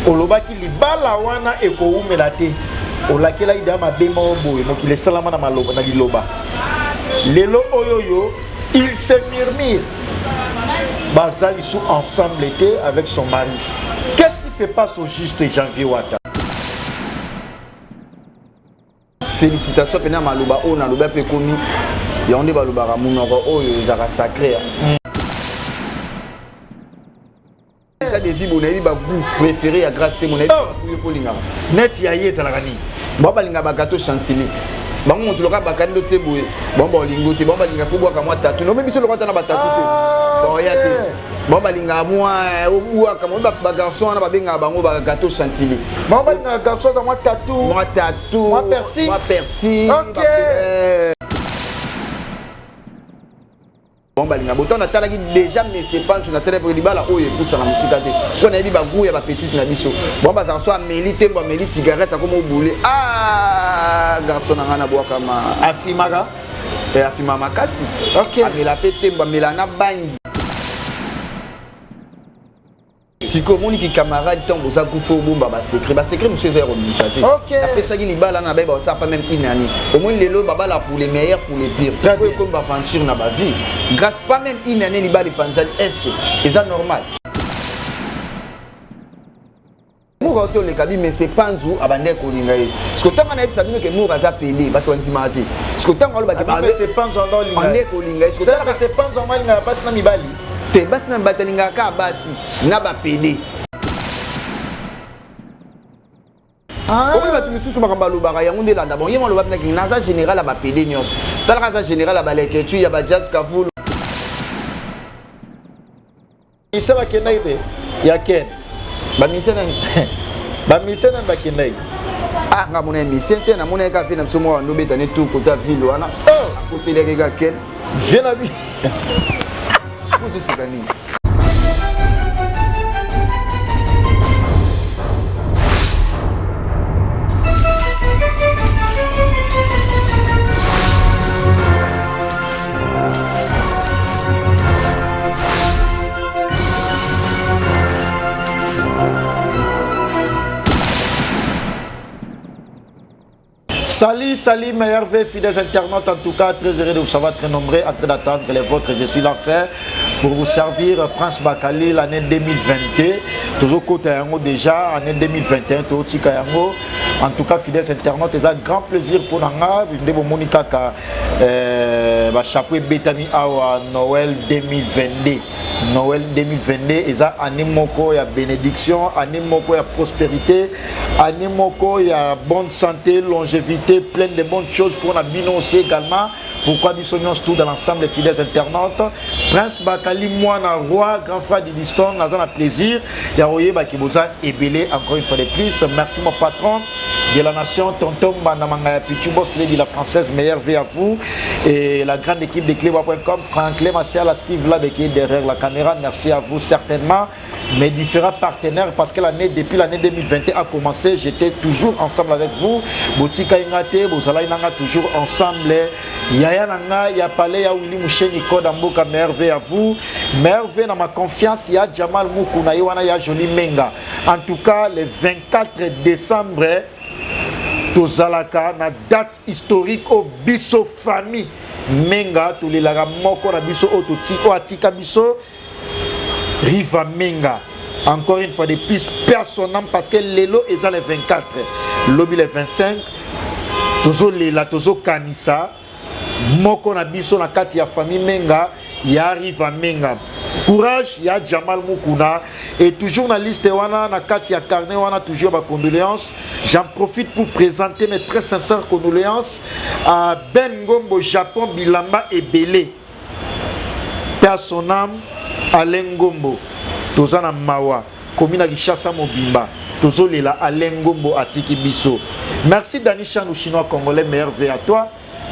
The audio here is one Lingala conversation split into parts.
Olobaki libala wana ekowumela te. Olakelaki deja mabe moko boye, mokili esalama na maloba na liloba. Lelo oyo yo il se murmure baza lisu ensemble te avec son mari. Qu'est-ce qui se passe au juste Janvier Wata? Félicitations pena maloba oyo naloba mpe ekomi yango nde balobaka monoko oyo ezalaka sacré. Eza de vie bonayebi bagout préféré ya Grâce te, monayebi oh. Yo mpo olingaka neti ya ye ezalaka nini? Bango balingaka bagato chantilly, bango moto loka bakani ndo tie boye, bango baolingo te, bango balinga fo bwaka mwa tatu nomi biso loka ata na batatu te ah, baoya te, bango balingaka mwa eh, obwaka mwa bagarçon wana babengaka bango bagato chantilly. Bango balingaka garçon aza mwa tatu. Mwa tatu. Mwa persi. Mwa persi. Ok. Bango balinga boto. Natalaki déjà monsieur Pancho, natalaki mpo libala oyo epusana mosika te, mpo nayebi bagout ya bapetite na biso. Bango bazala so ameli tembo, ameli cigarette, akoma obule. Ah, garçon na ngai nabwakama. Afimaka? Eh, afima makasi. Ok. Amela mpe tembo, amela na bangi. Sikoyo omoni ki camarade, ntango boza kufa obomba basecret, basecret mosusu eza ya kobimisa te. Napesaki libala na bayeba osala pas même une année, omoni lelo babala pour les meilleurs, pour les pires, oyo ekomi baventure na bavie. Grâce, pas même une année libala epanzani, est ce que eza normal? Moura toleka bi mais c'est Panzu abandaki kolinga ye. Parce que ntango nayebisa bino ke Moura aza pede, bato bandimaka te. Parce que ntango alobaki ande kolinga ye. Panzu alingaka basi na mibali. Te, basi na mibali alingaka kaka basi na bapede. Ah. Omoni bato misusu makambo alobaka yango nde elanda bango. Ye mo aloba mpinaki naza général ya bapede nyonso, talaka aza général ya baleketu ya bajazz kavulu. Mise bakendaki te ya Ken. Bamise nani? Bamise nani bakendaki? Ah, nga mona émission te, namona kaka vie na biso moko andobeta ne tour kota ville wana. Oh! Akotelaki kaka Ken. Vie na bi. Ozoseka nini? Salut, salut, meilleurs vœux, fidèles internautes. En tout cas, très heureux de vous savoir très nombreux en train d'attendre les vôtres. Je suis l'enfer pour vous servir. Prince Bakali, l'année 2022. Toujours côté yango déjà, année 2021, totika yango. En tout cas, fidèles internautes, c'est un grand plaisir pour nanga. Ndebo Monica ka euh, chapeau ebetami awa Noël 2022. Noël 2022 eza année moko ya bénédiction, année moko ya prospérité, année moko ya bonne santé, longévité, pleine de bonnes choses pour na bino aussi également. Pourquoi biso nyonso tout dans l'ensemble des fidèles internautes. Prince Bakali mwana roi, grand frère d'Idiston, naza na plaisir ya koyeba ki boza ebele encore une fois de plus. Merci mon patron de la nation, tonton Mbanda Mangaya Pichu, boss lady la française, meilleure vie à vous et la grande équipe de cleboa.com, Franklin Massiala, Steve Labe qui est derrière la caméra, merci à vous certainement, mes différents partenaires, parce que l'année, depuis l'année 2021 a commencé, j'étais toujours ensemble avec vous, Botika Ingate, Bozala Inanga, toujours ensemble, Yaya Nanga, Ya Palais, Ya Willy Moucheni, Code Mboka, merveille à vous, merveille dans ma confiance, Ya Jamal Moukouna, Yewana, Ya Jolie Menga. En tout cas, le 24 décembre, tozalaka na date historique oyo biso famille Menga tolelaka moko na biso oyo oyo atika biso, Riva Menga. Encore une fois de plus, personne, parce que lelo eza le 24, lobi le 25, tozolela, tozokanisa moko na biso na kati ya famille Menga, ya Riva Menga. Courage ya Jamal Mukuna et toujours na liste wana na kati ya carnet wana toujours ba condoléances. J'en profite pour présenter mes très sincères condoléances à Ben Ngombo Japon Bilamba Ebele. Paix à son âme, Alain Ngombo. Toza na mawa, komi na Kinshasa mobimba. Tozolela Alain Ngombo atiki biso. Merci Dani Chanou chinois congolais, meilleur vœu à toi.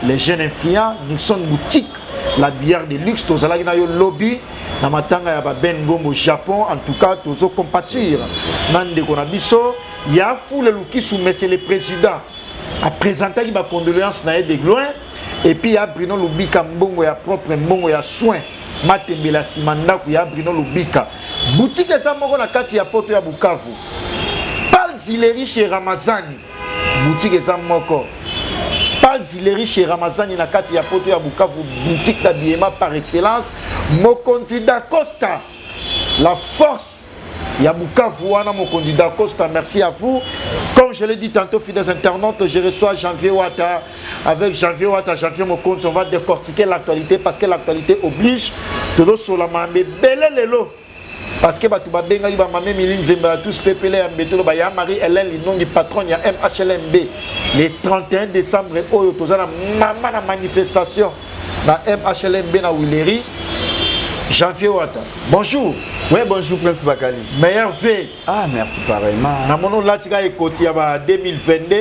Les jeunes influents, Nixon Boutique, la bière de luxe, tozalaki na yo lobby na matanga ya ba Ben Ngombo Japon. En tout cas, tozo compatir na ndeko na biso ya Fule Lukisu, mais c'est le président a présentaki ba condoléances na ye de loin. Et puis ya Bruno Lubika, mbongo ya propre, mbongo ya soin matembela nsima ndako ya Bruno Lubika, boutique eza moko na kati ya poto ya Bukavu. Zileri chez Ramazani, boutique eza moko. Pal Zileri chez Ramazani na kati ya poto ya Bukavu, boutique d'habillement par excellence. Mokonzi da Costa, la force ya Bukavu wana, Mokonzi da Costa, merci à vous. Comme je l'ai dit tantôt, fidèles internautes, je reçois Janvier Wata. Avec Janvier Wata, Janvier Mokonzi, on va décortiquer l'actualité parce que l'actualité oblige. Tozo mambe bele lelo. Parce que bato babengaki bamame Mili Nzembe ya tous pepele ya mbetolo baya Marie Hélène Linongi, patronne ya MHLMB. Le 31 décembre oyo toza na mama na manifestation na MHLMB na Wileri. Janvier Wata, bonjour. Oui, bonjour Prince Bakali. Meilleur v. Ah, merci pareillement. Namoni olatika ekoti ya ba 2022,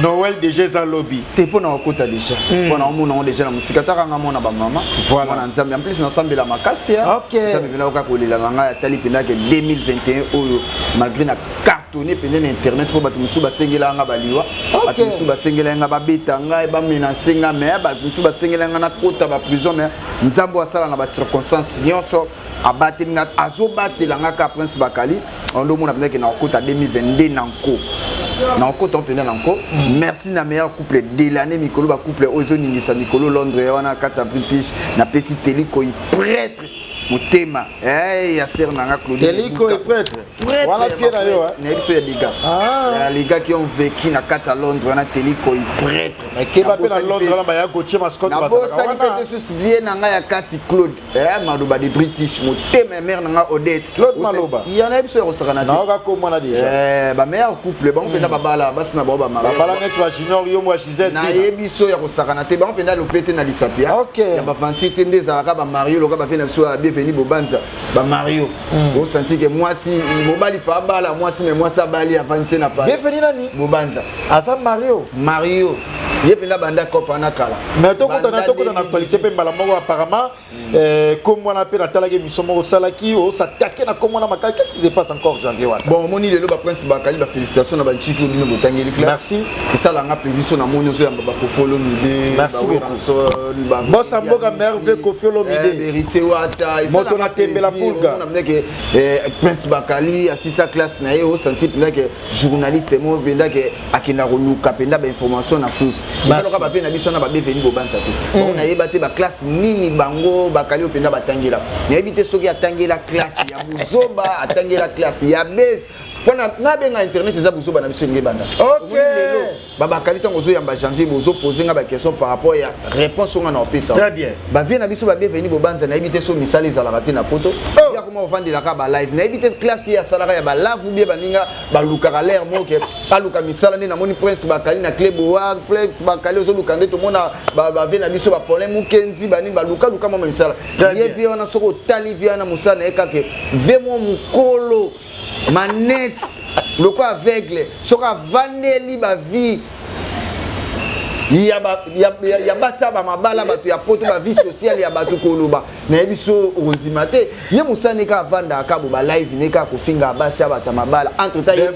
Noël déjà eza lobi. Te, mpo na kokota déjà, mpo na omona ngo déjà na mosika, taka nga mona bamama. Mwana Nzambe, en plus nasambela makasi ya Nzambe mpena oka kolela na ngai, atali mpenza ke 2021 oyo, malgré na cartonné mpenza na internet, mpo bato mosusu basengela nga baliwa, bato mosusu basengela nga babeta ngai, bamenace nga, mais bato mosusu basengela nga nakota baprison, mais Nzambe oyo asala na bacirconstance nyonso abateli nga, azobatela nga kaka. Prince Bakali, ondo omona mpenza ke na kokota 2022 na nko, na okota mpenza na nko. Merci na meilleur couple de l'année, mikolo bacouple oyo ezoningisa mikolo Londres wana kati ya British. Napesi Telikoi prêtre motema ya sere na nga. Claudie prêtre wana tie na yo. Nayebi biso ya liga ya liga qui ont vécu na kati ya Londres wana, Telikoi prêtre. Nakeba mpe na Londres wana baya Gautier Mascotte. Nabosani mpe te susu vie na ngai ya kati, Claude Maloba de British, motema ya mare na ngai Odette. Claude Maloba. Ya nayebi biso ya kosakana te. Naoka komona déjà. Bameilleur couple bango mpenza, babala basi na bango. Bamabala neti ba Junior yo mwa Gisele. Nayebi so ya kosakana te, bango mpenza lope te na lisapi ya baventure te, nde ezalaka bamario loka bavie na biso ya Bienvenu Bobanza. Bamario osanti ke mwasi mobali fa abala mwasi, me mwasi abali avandi te na pale. Bienvenu nani? Bobanza. Aza Mario. Mario ye mpenza banda kopa na kala. Mais tokota na actualité mpe mbala moko. Apparemment kombo wana mpe natalaki émission moko osalaki, osatake na kombo wana makali. Qu'est-ce qui se passe encore, Janvier Wana? Bon, omoni lelo baprince Bakali, bafélicitation na banchiki oyo bino botangeli classe. Merci. Esalanga plaisir so namoni ozoyamba baKoffi Olomide. Merci beaucoup, bosa mboka merve Koffi Olomide. Vérité Wata. Moto na tembela pulga. Ndeke Prince Bakali asisa classe na ye, osanti mpenza ke journaliste mo mpenza ke akenda koluka mpenza bainformation na source. Ezaloka bavie na biso na babeveni bobanza te. Bango nayeba te baclasse nini bango Bakali oyo mpenza batangela. Nayebi te soki atangela classe ya buzoba, atangela classe ya base, mpona nabenga internet eza buzoba na biso enge banda. Lelo babakali, ntango ozoyamba Janvier, bozopose nga baquestion par rapport ya réponse onga na opesa. Très bien. Bavie na biso babienveni Bobanza, nayebi te so misala ezalaka te na poto ya koma ovandelaka balive. Nayebi te classe ye asalaka ya balave ubie baninga balukaka lere moke aluka misala. Nde namoni Prince Bakali na clé boa. Prince Bakali ozoluka nde tomona bavie na biso bapaulin Mukenzi, banini balukaluka mwa misala. Ye vie wana, soki otali vie wana, mosala na ye kaka vie mwa mokolo manete lokola aveugle, soki avandeli bavie ya basi ya bamabala, bato ya poto, bavie sociale ya bato, koloba nayebi so okondima te. Ye mosala ne kaka avandaka bo balive ne kaka kofinga basi ya bato ya mabala. Entre temps ye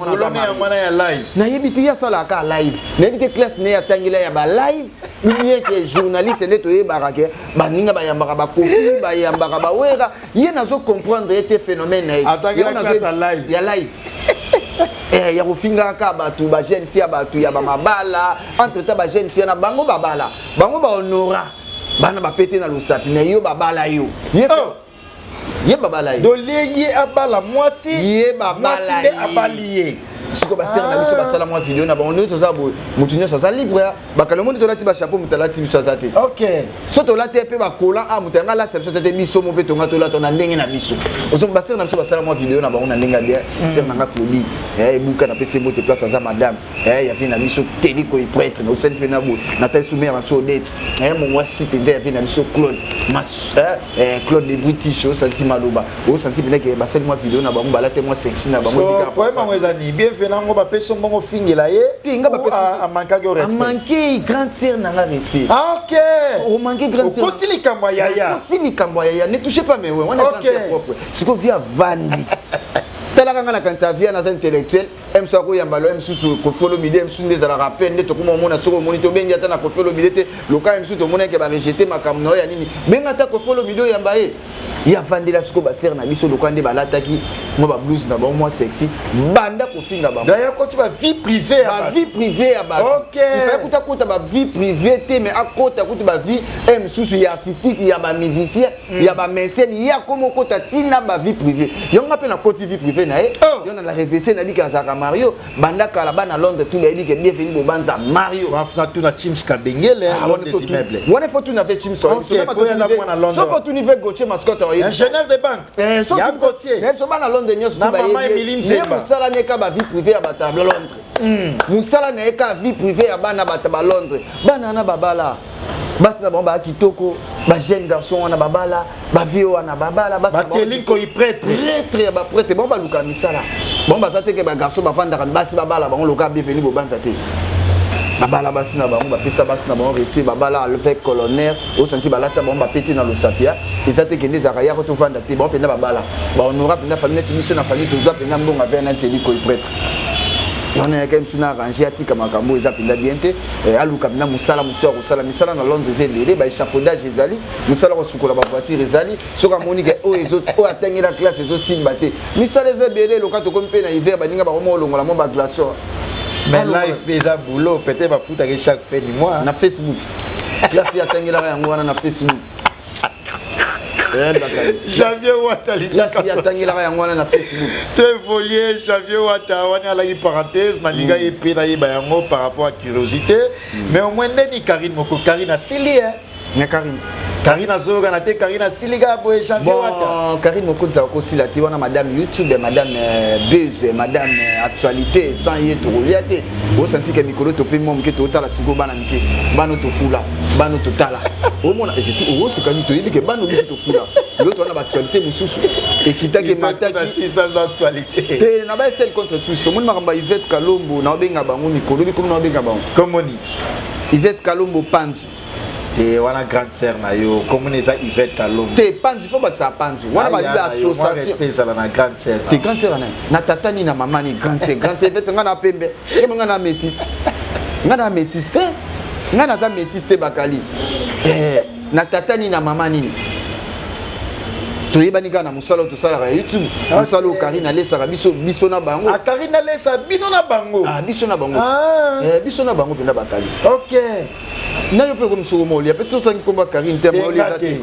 mwana ya live. Nayebi te ye asalaka live, nayebi te classe ne atangela ya balive bien ke journaliste nde toyebaka ke baninga bayambaka baKoffi, bayambaka baWera. Ye nazo comprendre ye te, phénomène na ye ya live ya kofingaka kaka bato, bajeune fille ya bato ya bamabala. Entre temps bajeune fille na bango babala, bango bahonora bana bapete na losapi, mais yo babala yo ye, ye babala ye. Dolie ye abala mwasi. Ye babala. Nde abali ye. Sikoyo basere na biso basala mwa video na bango ndenge toza boye, motu nyonso aza libre. Bakali omoni tolati bachapeau, moto alati biso aza te. So tolati ye mpe bakola a moto yanga alatisa biso aza te. Biso mo mpe tonga tolata na ndenge na biso. Basere na biso basala mwa video na bango na ndenge ya bien. Sere na nga Claudie ebuka, napesi ye bote place aza, madame ya vie na biso Teli Koi prêtre, na osali mpe na boye, natali so mare na biso Odete, mwasi mpenza ya vie na biso Claude, Claude de British. Osanti maloba, osanti mpenza ke basali mwa video na bango, balate mwa sexy na bango. Problème yango ezani bien fait nango, bapesi mbongo fingela ye. Te, nga amankaki yo respect. Amanke grande sœur na nga respect. Ah, ok. Omanke grande sœur. Okoti likambo ya yaya. Okoti likambo ya yaya, ne touchez pas mes wana grande sœur propre. Sikoyo vi avandi. Talaka nga na kanisa via naza intellectuel. Mso akoyamba lo msusu Koffi Olomide, msusu nde ezalaka pe nde tokoma omona. Soki omoni te, obengi ata na Koffi Olomide te. Loka msusu tomoni eke barejeter makambo na oyo ya nini, benga ata Koffi Olomide, oyamba ye. Ye avandela sikoyo basere na biso loka nde balataki mwa bablouse na bango mwa sexy, banda kofinga bango. D'ailleurs, koti ba vie privée ya bavie privée ya bato. Il fallait kuta akota bavie privée te, mais akota kutu bavie mosusu ya artistique, ya bamusicien, ya bamécène. Ye akoma okota ntina bavie privée. Yango nga mpe nakoti vie privée na ye. Oh. Yo na la revese, nayebi ke azalaka Mario banda kala. Bana Londres tu bayebi ke Bienvenu Bobanza Mario. Wafna tuna Chims Kabengele, l'homme des immeubles. Wana ifo tuna ve Chims. Ok, po ya na mwana Londres. Soki otuni ve Gautier Mascotte, oyebi. Ingénieur de banque. Soki Ya Gauthier. Na biso bana Londres nyonso Na tu mama bayebi Emeline ye. Nzemba. Mosala ne ka bavie privée ya bato ya Londres, mosala na ye ka vie privée ya bana bato ba Londres. Bana wana babala basi na bango, baya kitoko. Bajeune garçon wana babala, bavie wana babala basi na bango. Batelinko i prêtre. Prêtre ya baprêtre. Bango baluka misala, bango baza te ke bagarçon bavandaka basi babala bango loka Bienvenu Bobanza te. Babala basi na bango, bapesa basi na bango resi, babala avec colonel osanti, balatisa bango bapete na losapia. Eza te kende ezalaka yako tovanda te. Bango mpenza babala, bahonora mpenza famille. Neti biso na famille, tozwa mpenza mbongo ave na nteli koi prêtre. Yango nayaka misu na arrange, atika makambo eza mpenza bien te. Aluka mpenza mosala mosusu ya kosala. Misala na Londres eza ebele, baéchafaudage ezali, mosala kosukola bavoiture ezali. Soki amoni ke oyo atangela classe ezosimba te, misala eza ebele. Loka tokomi mpe na hiver, baninga bakoma olongola mo baglaçon. Mais live mpe eza boulot, peut-être bafutaki chaque fin du mois. Na Facebook, classe ye atangelaka yango wana na Facebook. Janvier Wata. Classe ye atangelaka yango wana na Facebook. Toévolue. Janvier Wata wana alaki parenthèse, nalinga ye mpe nayeba yango par rapport à curiosité. Mais au moins ndeni Karine moko, Karine asili. Na Karine. Karine azolokana te, Karine asili kaka boye, Janvier Wata. Bon, Karine Mokonzi akosila te. Wana madame YouTube, madame buzz, madame actualité. Sans ye tokolia te. Osanti ke mikolo tope mwa moke, totala sikoyo bana mike, bana tofula, bana totala, omona okosekani. Toyebi ke bana biso tofula lelo, towana baactualité mosusu ekitaki, emataki te na baesel contre tous. Omoni makambo ya Ivete Kalombo, naobenga bango mikolo bikomi, naobenga bango. Komoni. Ivete Kalombo Panzu. Te, wana grande sœur na yo, komoni eza Ivete Kalombo. Te, Panzu, fo bakisa Panzu wana, babi association. Ezala na grande sœur. Te, grande sœur nani? Na tata nini, na mama nini? Grande sœur, grande sœur Ivete. Nga na pembe yemo, nga na métis, nga na métis te, nga naza métis te. Bakali na tata nini, na mama nini? Toyebani kaka na mosala oyo tosalaka ya YouTube, mosala oyo Karine alesaka biso, biso na bango. Karine alesa bino na bango. Biso na bango, biso na bango mpenza, bakali. Na yo mpe komi soko molia mpe tosangi nkombo ya Karine te, molia te.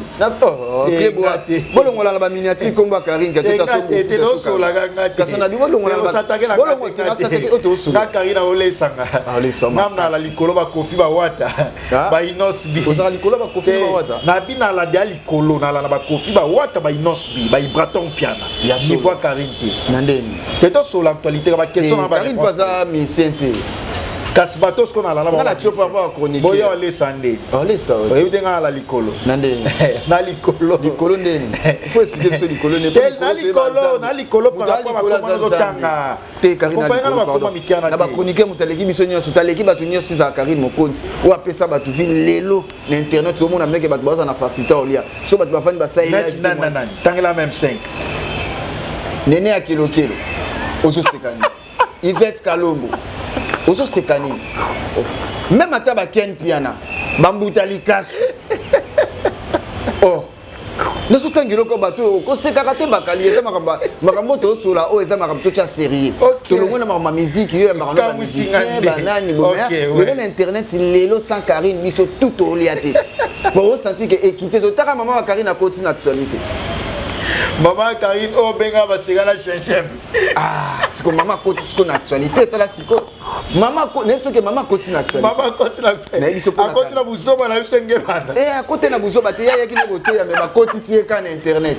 Bolongola na baminiature nkombo ya Karine. Kasi bolongola. Karine aolesanga ngamnala likolo bakofi bawata bainos bi. Ozala likolo bakofi bawata. Nabi naladi ya likolo, nala na bakofi bawata, bainos bi, baibraton piana, niveau ya Karine te. Na ndeni? Te, tosola actualité, baquestion na. Karine mpo aza musicien te. Kasi bato siko nalala. Nga na tio par rapport à chronique. Boya olesa ndeni. Olesa. Oyebi te, nga nala likolo. Na ndeni? Na likolo. Likolo ndeni? Faut expliquer biso likolo ndeni. Na likolo, na likolo par rapport bakoma totanga. Te, Karine na bachroniqueur, moto aleki biso nyonso, taleki bato nyonso, ezala Karine Mokonzi oyo apesa bato vi lelo na internet. Omona ndenge bato baza na facilité olia so bato bafandi basali. Tangela même 5. Nene ya kelokelo, ozoseka nini? Ivete Kalombo, ozoseka nini? Même ata baken Piana, bambuta likasi, oh, nazotanga eloko bato oyo kosekaka te. Bakali eza makambo tosola oyo eza makambo totya sérieux. Tolongwe na makambo ya miziki oyo ya makambo ya musicien banani. Lelo na internet, lelo sans Karine biso tout tolia te. Po osanti ke équité, totaka mama wa Karine akoti na actualité. Mama Karine oyo obenga baseka na gingembre. Ah, siko mama akoti siko na actualité. Tala siko mama, nayebi soki mama akoti na actualité. Mama akoti na Nayebi so. Akoti na buzoba na biso ngebanda. Eh, akoti na buzoba te. Yayaki na koteya, me bakotisi ye ka na internet,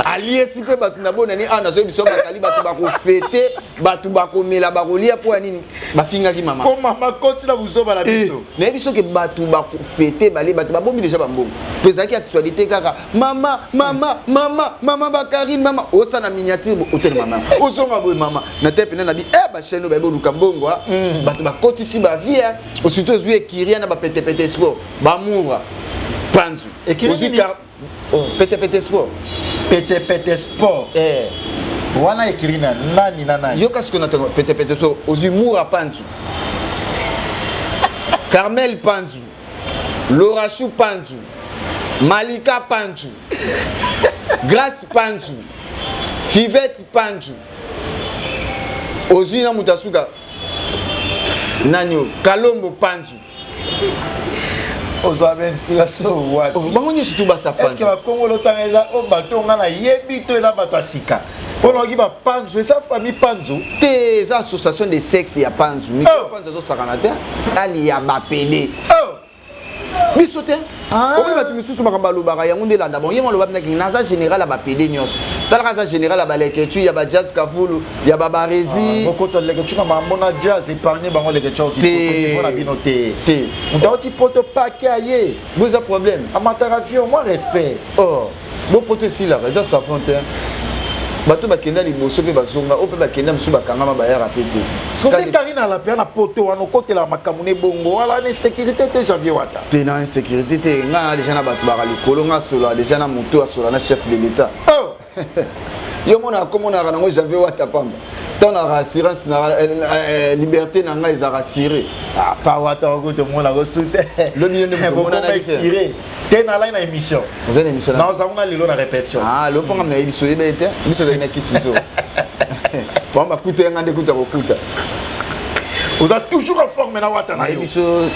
aliesi mpe bato na bonani. Awa nazoyebi biso, bakali bato bakofete, bato bakomela, bakolia. Mpo ya nini bafingaki mama? Ko mama koti na buzoba na biso. Nayebi soki bato bakofete, bale bato babombi deja bambongo, mpo ezalaki actualité kaka mama, mama, mama, mama bakarine. Mama osala miniature, otele mama, ozonga boye mama na te pene na bi e bachaîne oyo bayebi oluka mbongo. Bato bakotisi bavie, surtout ezwi ekiria na bapetepete sport, bamoura panzu. Ozwi petepete sport. Petepete sport. Eh. Wana ekiri na nani na nani? Yoka sikoyo na petepete, so ozwi Mura Panzu, Carmel Panzu, Lorachou Panzu, Malika Panzu, Grace Panzu, Fivette Panzu, ozwi na moto asuka nani oyo, Kalombo Panzu. Ozwa bainspiration wapi? Oh, bango nyonso tu basa. Est ce que bakongolo ntanga eza oyo bato nga nayebi to eza bato ya sika? Mpo nayoki bapanzu, eza famille Panzu? Te, eza association de sexe ya Panzu. Mikolo Panzu azosakana te, ali ya bapele biso te. Omoni bato misusu, makambo alobaka yango nde elanda bango. Ye mo aloba binaki naza général ya bapele nyonso. Talaka, aza général ya baleketu, ya bajazz kavulu, ya babarezi. Bokota Leketu na makambo na jazz, épargne bango. Leketu Te. na bino te. Te. Moto auti poto pake aye. Bo eza problème. Amataka avion, mwa respect. Oh, bo poto esilaka, eza savon te. Bato bakenda liboso mpe bazonga, oyo mpe bakenda mosusu bakangama, bayaka mpe te. Soki Karine alapea na poto wana, okotela makambo na ebongo wala na insécurité te, Janvier Wata? Te, na insécurité te. Ngai na déjà na bato baka likolo, ngai asola déjà na moto, asola na chef de l'État. Yo monaka, komonaka nango Janvier Wata pamba. Ntango naka assurance na liberté na ngai ezalaka assuré. Pa Wata wako tomonako su te. Lobi yo nde moto omonana. Expiré te, nalai na émission. Oza na émission? Naozango na lelo na répétition. Ah, lo mponga nayebi biso oyeba ye te. Biso ozali na kisi nzo bango bakuta yanga nde kuta kokuta. Oza toujours en forme na Wata na yo. Nayebi biso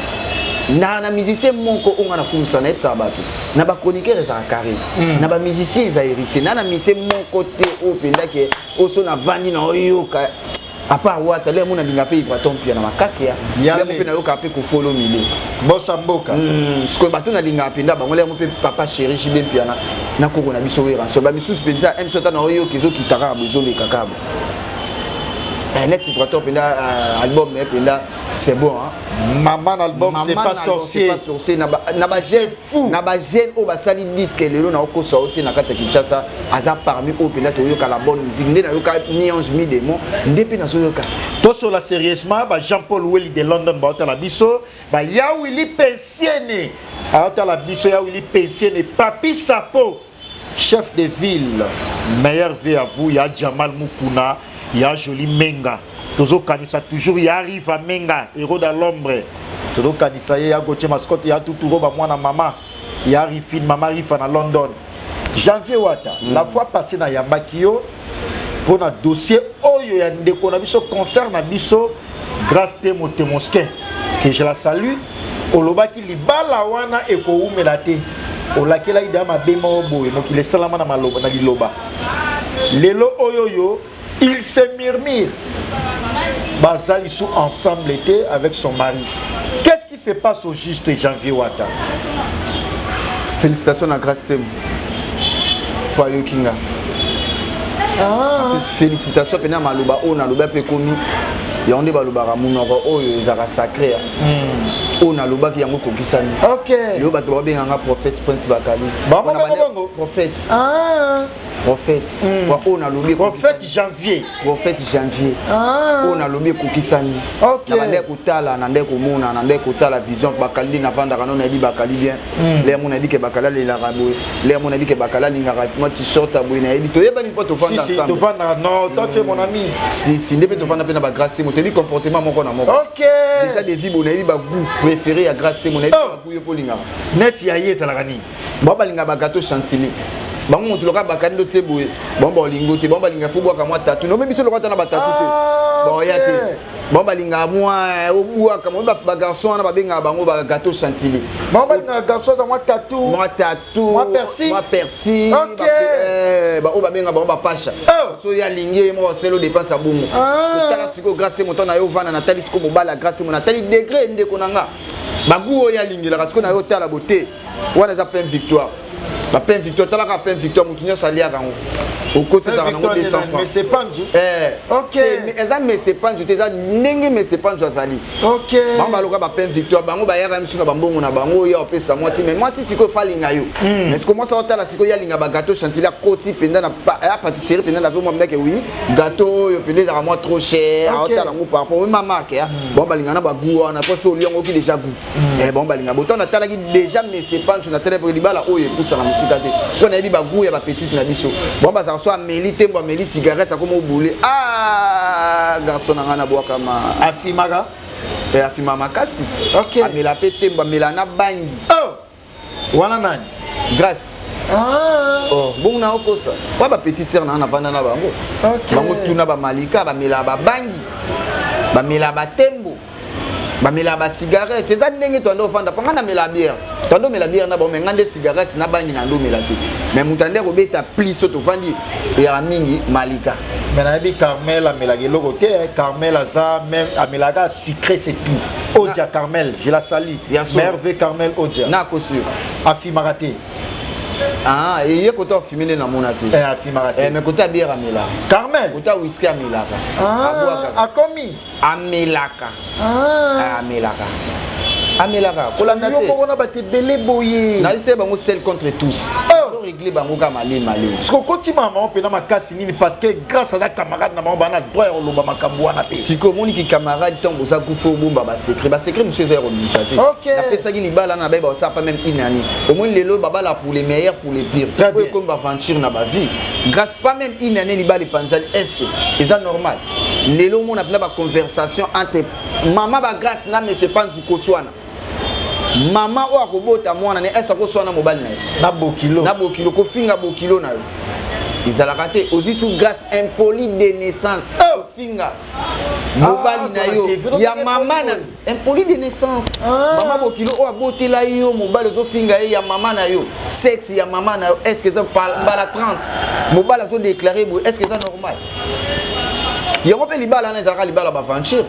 na musicien moko oyo nga nakumisa, nayebisaka bato na bachroniqueur ezalaka carré, na bamusicien eza Héritier. Na musicien moko te oyo mpenza ke oyo so navandi na oyoka à part Wata. Lelo mona alinga mpe Ibraton Mpia na makasi ya yango mpe nayoka mpe kofolo mile. Bosa mboka. Sikoyo bato nalingaka mpenza bango lelo mpe papa chéri JB Mpiana na koko na biso Werrason. Bamisusu mpenza mso ata na oyoka ezokita kaka bo, ezoleka kaka bo. Neti Ibraton mpenza, album na ye mpenza c'est bon, hein? Maman, album c'est pas sorcier. C'est pas sorcier. Na ba jeune fou. Na ba jeune oyo basali disque lelo, na okosa o te, na kati ya Kinshasa aza parmi oyo mpenza toyoka la bonne musique. Nde nayoka mi ange mi démon, nde mpe nazoyoka. Tosola sérieusement, ba Jean Paul Weli de London baotala biso, ba Yawili Pensiene aotala biso, Yawili Pensiene, Papi Sapo, chef de ville, meilleur vœu à vous. Ya Jamal Mukuna, ya Joli Menga, tozokanisa toujours ya Riva Menga, héros dans l'ombre, tozokanisa ye, ya Gautier Mascotte, ya Tuturo bamwana mama, ya Rifine, mama Rifa na London. Janvier Wata, la fois passée nayambaki yo mpona dossier oyo ya ndeko na biso, concert na biso, Grâce Temo Temosquin, que je la salue. Olobaki libala wana ekowumela te, olakelaki deya mabe moko boye. Mokili esalama na maloba na liloba. Lelo oyo oyo il se murmure baza lisu ensemble te avec son mari. Qu'est-ce qui se passe au juste, Janvier Wata? Félicitations na Grâce Temo po ayoki nga. Félicitation mpena. Maloba oyo naloba mpe ekomi yango nde balobaka, monoko oyo ezalaka sacré. Oyo nalobaki yango ekokisami. Lelo bato babenganga prophète Prince Bakali. Prophète, prophète oyo nalobi. Prophète Janvier. Prophète Janvier, oyo nalobi ekokisami. Na bandeki kotala, na ndeki komona, na ndeki kotala vision Bakali nde navandaka no, nayebi Bakali bien. Lere mo nayebi ke Bakali alelaka boye, lere mo nayebi ke Bakali alingaka mwa t-shirt ya boye, nayebi, toyebani mpo tovanda ensemble. Tovanda, non, toi tu es mon ami. Si si, nde mpe tovanda mpe na bagrâce te, mo toyebi comportement moko na moko. Déjà de vie bo, nayebi bagoût préféré ya Grâce te, mo nayebi bagoût yo mpo olingaka. Neti ya ye ezalaka nini? Bao balingaka bagâteau chantilly. Bango motu loka bakandi ndo tie boye, bango baolingo te. Bango balingaka fo bwaka mwa tatu nome, biso loka ta na batatu te, baoya te. Bango balingaka mwa obwaka mo bagarçon wana babengaka bango bagâteau chantilly. Bango balingaka garçon aza mwa tatu. Mwa tatu. Mwa persil. Mwa persil. Oyo babengaka bango bapasha. So ye alingi ye moko aselo dépense ya bongo. Tala sikoyo Grâce te, moto na ye ovanda, natali sikoyo mobali ya Grâce te, mo natali degré ndeko na nga, bagoût oyo alingelaka. Sikoyo na ye otala bo te, wana eza pain Victoire, bapain Victoire. Talaka pain Victoire, motu nyonso aliaka yango, okoti ezalaka nango 200 francs. Eza mese panzu te, eza ndenge mese panzu azali. Bango baloka bapain Victoire, bango bayaka misu na bambongo na bango oyo opesa mwasi. Mais mwasi sikoyo falinga yo, mais sikoyo mwasi aotala sikoyo ye alinga bagâteau chantilly, akoti mpenza na ya pâtisserie mpenza na mwa ndake. Wi, gâteau oyo mpenza ezalaka mwa trop cher, aotala yango par rapport ma marque. Bango balinga na bagoût wana, mpo so oli yango oki déjà goût. Bango balinga boto. Natalaki déjà mese panzu, natala mpo libala oyo epusaka. mosika te, mpo nayebi bagoût ya bapetite na biso. Bango bazalaka so ameli tembo, ameli cigarette, akoma obule. Ah, garçon na ngai nabwakama. Afimaka? Afima makasi. Amela mpe tembo, amela na bangi. Oh! Wana nani? Grâce. Ah. Oh, bongo na okosa wa bapetite sœur na nga navanda na bango. Bango tuna bamalika, bamelaka babangi, bamelaka batembo, bamelaka bacigarette. Eza ndenge toanda ofanda mpo nga namela bière, toanda omela bière na bango, mais nga nde cigarette na bangi na ndo omela te. Mais moto ande kobeta plis so tovandi eyaka mingi malika. Mais nayebi Carmel amelaka eloko te, eh. Carmel aza même amelaka sucré, c'est tout. Odia Carmel, je la salue. Merve Carmel Odia. Na kosur. Afimaka te. Ah, eye kote afime nde namona te. Eh, afimaka te. Eh, mais kote ya bière amelaka. Carmel. Kote ya whisky amelaka. Ah, abwakaka. Akomi. Amelaka. Ah. Ah, amelaka. Amelaka. Kolanda yo te. moko na bato ebele boye. Nayebisa bango seul contre tous. Oh. Régler bango kaka malemi malemi. Parce que okoti mama mpena makasi nini? Parce que grâce aza camarade na bango, bana droit ya koloba makambo wana mpe. Sikoyo omoniki camarade, ntango boza kufa, obomba basecret. Basecret mosusu eza ya kobimisa te. Napesaki libala na bayeba osala pas même une année. Omoni lelo babala pour les meilleurs, pour les pires. Très oyo bien. ekomi baventure na bavie. Grâce, pas même une année, libala epanzali. Est ce que eza normal? Lelo omona mpena baconversation entre mama bagrâce na mese Panzu koswana. Mama oyo akobota mwana ne ese akoswana mobali na ye. Na bokilo. Na bokilo, kofinga bokilo na yo ezalaka te. Ozwi su grâce impoli de naissance. Oh! Kofinga mobali na yo tona ya mama na impoli de naissance. Ah. Mama bokilo oyo abotela yo mobali, ozofinga ye ya mama na yo, sexe ya mama na yo. Est ce que eza mbala 30 mobali azodéclare boye? Est ce que eza normal? Yango mpe libala wana ezalaka libala baventure.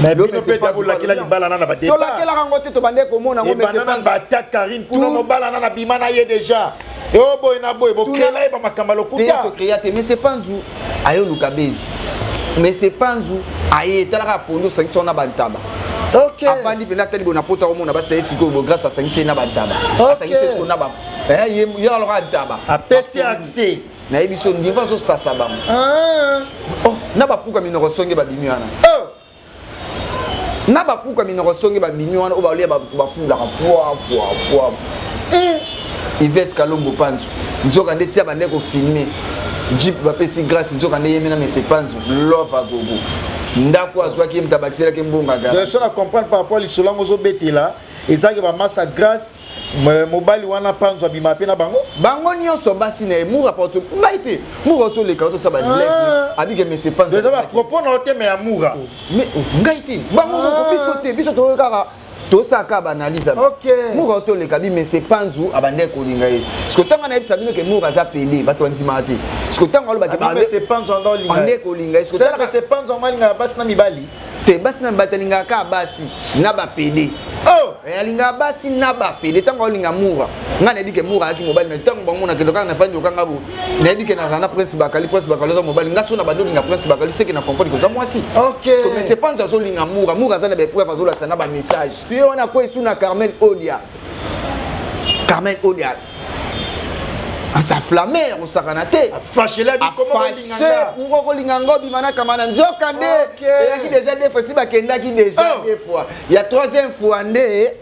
Mais bino mpe bolakela libala na na badépart. Tolakelaka yango te, tobande komona yango. Ebanda na bata Karine kuna, mobala na bima na ye déjà eo boye na boye, bokela ye bamakambo ya lokuta. Tocréa te, mais c'est Panzu aye oluka bezi, mais c'est Panzu aye etalaka pondu, osangisi wana bantaba. Avandi mpenza, atali boye na pota, omona basi ye sikoyo bo grâce asangisi ye na bantaba. Atangisi ye sikoyo na ba ye aloka ntaba. Apesi accès. Nayebi so ndivo azosasa bango. Ah. Oh, na bapuka minoko songe babimi wana. Oh. Na bapuka minoko songe babimi wana, oyo balia bafulaka pwa pwa pwa. Ivete Kalombo Panzu, nzoka nde tia bande kofilme jeep bapesi grâce, nzoka nde yemi na mese Panzu love agogo ndako azwaki ye moto abakiselaki mbongo. Donc so na comprendre par rapport lisolo yango ozobetela, ezalaki bamasa grâce, mobali wana Panzo abima mpe na bango. Bango nyonso basi na ye. Mura porte ngai te, mura oti oleka ozosala Ah. live abike mese Panzu. Eza bapropos na yo te, mais ya mura. Mais ngai te, bango moko. Biso te, biso toyoki kaka, tosalaka baanalyse. Mura oti oleka bi mese Panzu abandaki kolinga ye. Parce que ntango nayebisa bino ke mura aza pédé, bato bandimaka te. Parce que ntango alobaki mese Panzo anda olinga ande kolinga ye. C'est mese Panzo yango alingaka basi na mibali. Te, basi na bato alingaka kaka basi na bapédé. Oh! Alingaka basi na bapédé. Ntango aolinga mura, ngai nayebi ke mura ayaki mobali. Mais ntango bango nakende kaka nafandi okanga bo, nayebi ke nazala na Prince Bakali. Prince Bakali aza mobali. Ngai so na bandi olinga Prince Bakali, seke na comprendre ke oza mwasi. Mais c'est Panzo azolinga mura. Mura aza na baepreuve, azolakisa na bamessage ye wana ko esu na Carmel Odia. Carmel Odia asaflamer, osakana te. Afashela bikoma kolinga nga. Pourquoi kolinga ngo obima na kama na nzoka nde eyaki déjà deux fois, si bakendaki déjà deux fois, ya troisième fois nde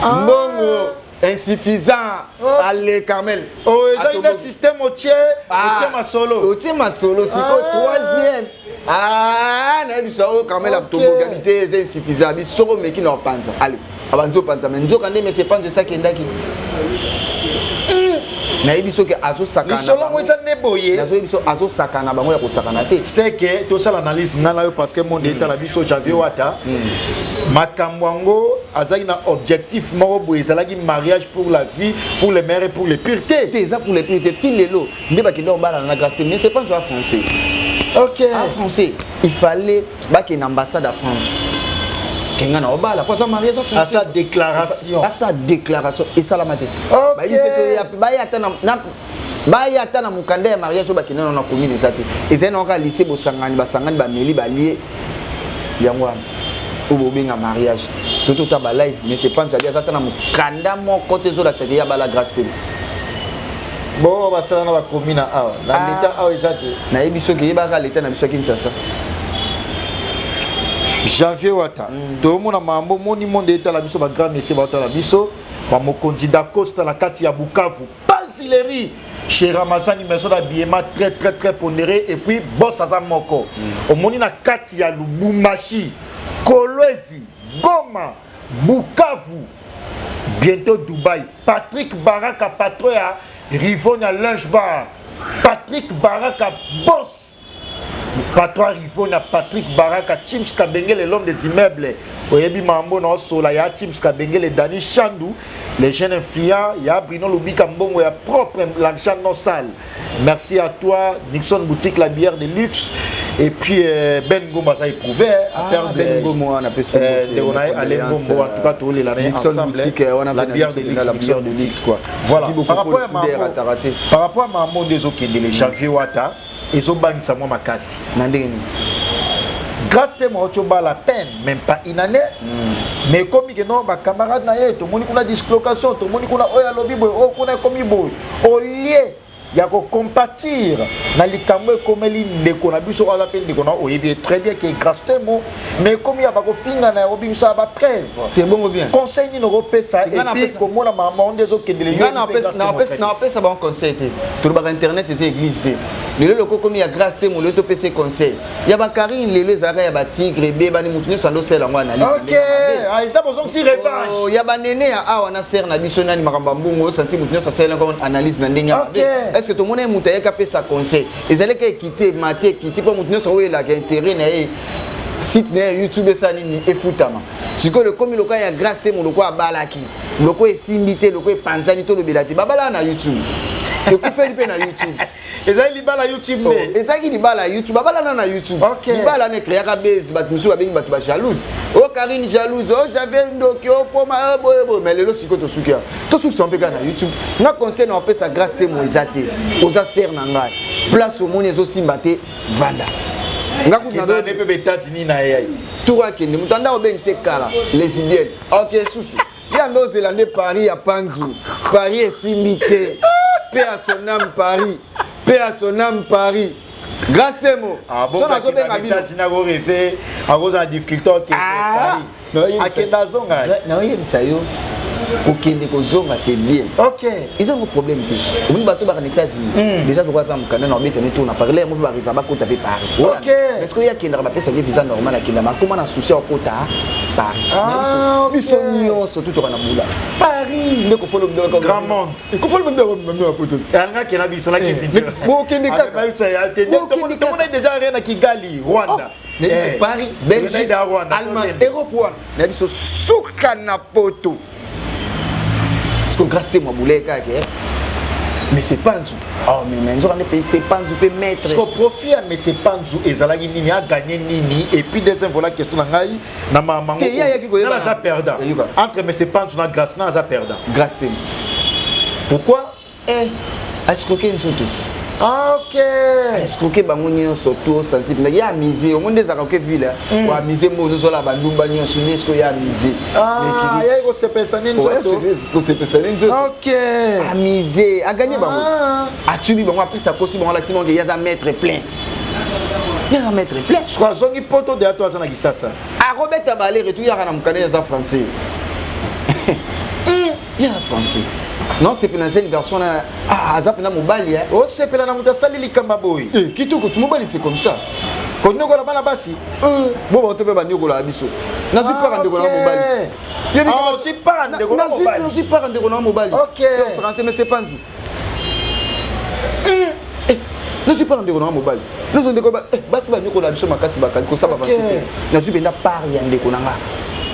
mbongo insuffisant. Ale Carmel. Oh, ezali na système otie otie masolo. Otie masolo sikoyo. Troisième, ah, nayebi so oyo Carmel atombokami te, eza insuffisant. Abi soko omeki na opanza, ale abanzi opanza. Mais nzoka nde mese Panza esakendaki. Nayebi soki azosakana. Lisolo yango eza nde boye. Nazoyebi so azosakana bango ya kosakana te. C'est que tosala analyse nga na yo, parce que monde etala biso. Javier Wata, makambo yango azalaki na objectif moko boye, ezalaki mariage pour la vie, pour le meilleur et pour le pire te. Te, eza pour le pire te. Ti lelo nde bakende kobalana na grâce te, mais c'est pas nzoa français. En français, il fallait bakende ambassade ya France, kenga na obala po aza marié, eza français. Asa déclaration. Asa déclaration esalama te. Bayebi se baya ata na mokanda ya mariage oyo bakende na commune eza te. Ezali na kaka lycée, bosangani, basangani, bameli, balie, yango wana oyo bobenga mariage. To tota balive, mais c'est pas nzali aza ata na mokanda moko te ezolakisaka ye abala grâce te. Bo basala na bakomi na awa na Ah. leta awa eza te. Nayebi soki eyebaka leta na biso ya Kinshasa. Janvier Wata, toomona mambo moni monde etala biso, bagrand monsieur baotala biso, bamokonzi Dacosta na kati ya Bukavu, Palsileri chez Ramazani, maison d'habillement très très très pondéré. Et puis boss aza moko. Omoni na kati ya Lubumbashi, Kolwezi, Goma, Bukavu, bientôt Dubai. Patrick Baraka, patron ya Rivonia Lunch Bar. Patrick Baraka, boss, patron Rivona. Patrick Baraka, Chims Kabengele, l'homme des immeubles, oyebi mambo na osola ya Chims Kabengele, Dani Chandu, les jeunes influents ya Bruno Lubika, mbongo ya propre, l'argent non sale. Merci à toi Nixon Boutique, la bière de luxe. Et puis Ben Ngombo aza éprouvé à perdre. Ben Ngombo wana ndeko na ye Ale Ngombo. En tout cas tolela na ye ensemble, la bière de luxe, la bière de luxe quoi. Voilà, par rapport à mambo nde ezokendele, Janvier Wata, ezobangisa mwa makasi. Na ndenge nini? Grâce te mauti obala peine, même pas une année, mais ekomi ke non, bacamarade na ye tomoni kuna dislocation, tomoni kuna oyo alobi boye, oyo kuna ekomi boye. Au lieu ya kocompatir na likambo ekomeli ndeko na biso, aza mpe ndeko na, oyebi ye très bien ke Grâce Temo, mais ekomi ya bakofinga na obimisa bapreuve. Te, bongo bien. Conseil nini okopesa? Et puis komona mama nde ezokendele yo. Napesa bango conseil te. Tolobaka internet eza église te. Lelo loko komi ya Grâce Temo, lelo topesa conseil ya bakarine, lelo ezalaka ya batigre ebebani, motu nyonso andosala yango analyse. Ok, eza bozongisi revanche. Ya banene ya awa na sere na biso nani, makambo ya mbongo, osanti motu nyonso asala yango analyse na ndenge ya mabe. Est ce que tomoni ye moto ayaki apesa conseil? Ezalaki ekiti, emati, ekiti, mpo motu nyonso oyelaka intérêt na ye, site na ye YouTube esala nini, efutama. Sikoyo ekomi lokola ya Grâce Te, moloko abalaki, loko esimbi te, loko epanzani, tolobela te. Babalaka na YouTube, ekufeli mpe na YouTube. Ezali libala YouTube nde? Ezalaki libala ya YouTube, babalana na YouTube. Libala wana ecréaka base, bato mosusu babengi bato bajalouse, o Karine jalouse, o Javier ndoki, o poma boye boye. Mais lelo sikoyo tosuki awa, tosukisa mpe kaka na YouTube. Nga conseil na opesa Grâce Te mo eza te, oza sere na ngai, place omoni ezosimba te, vanda. Nga kutu mpe baÉtats-Unis na ye. Tour akende, moto anda obengisa ekala lesbienne, ok, susu ya nde ozela nde Paris ya Panzu. Paris esimbi te, mpe ya son âme Paris, mpe ya son âme Paris. Grâce Temo, so nazobenga bino, akorêver, akozala difficulté, okende, akende, azonga. Naoyebisa yo, kokende kozonga c'est bien. Eza ngo problème te. Omoni bato baka na États-Unis déjà, tokoaza mokanda na obetani tour na Paris yango mpe bariva bakota mpe Paris. Parce que oyo akendaka, bapesaki visa normal, akendaka, akóma na souci ya kokota Paris. Biso nyonso tutoka na bula Paris nde kofolo. Grand monde. Kofolo na poto. Alingaki na biso na kisi. Bokende kaka. Tomona déjà rien na Kigali, Rwanda. Na biso Paris, Belgique, Allemagne, Europe wana na biso suka na poto. Parce que Grâce Te mwa kaka, mais c'est Panzu. Oh, mais nzoka nde mpe c'est Panzu mpe maître. Parce que profit ya mais c'est Panzu ezalaki nini? Aganye nini? Et puis deuxième, voilà question na ngai na mamango: aza perdant entre mais c'est Panzu na Grâce, na aza perdant? Grâce Te. Pourquoi? Eh, escroquer nzoto ti. Ah, ok. Escroquer bango nyonso to osanti mpenza ye amise omoni nde ezalaka oke ville oamise mbongo, ozola bandumba nyonso nde esiko ye amise. Ayaki kosepelisa nde nzoto. Kosepelisa nde nzoto. Amise, aganye bango, atubi bango, apesi, akosi bango, alakisi bango ke ye aza maître plein, ye aza maître plein. Siko azongi poto deya to aza na Kisasa? Akobeta bale retour, yaka na mokanda, ye aza français, ye aza français. Non, c'est pena jeune garçon na, ah, aza pena mobali. Osepela na moto asali likambo boye? Kitoko tu mobali, c'est comme ça. Konyokola bana basi. Bo bato mpe banyokolaka biso. Nazwi para ndeko na mobali. Ozwi para ndeko na mobali? Nazwi para ndeko na mobali. Osaka te, mais c'est Panzu. Nazwi para ndeko na mobali, nazwi ndeko. Basi banyokola biso makasi, bakali kosala bavansi te. Nazwi mpenza part ya ndeko na nga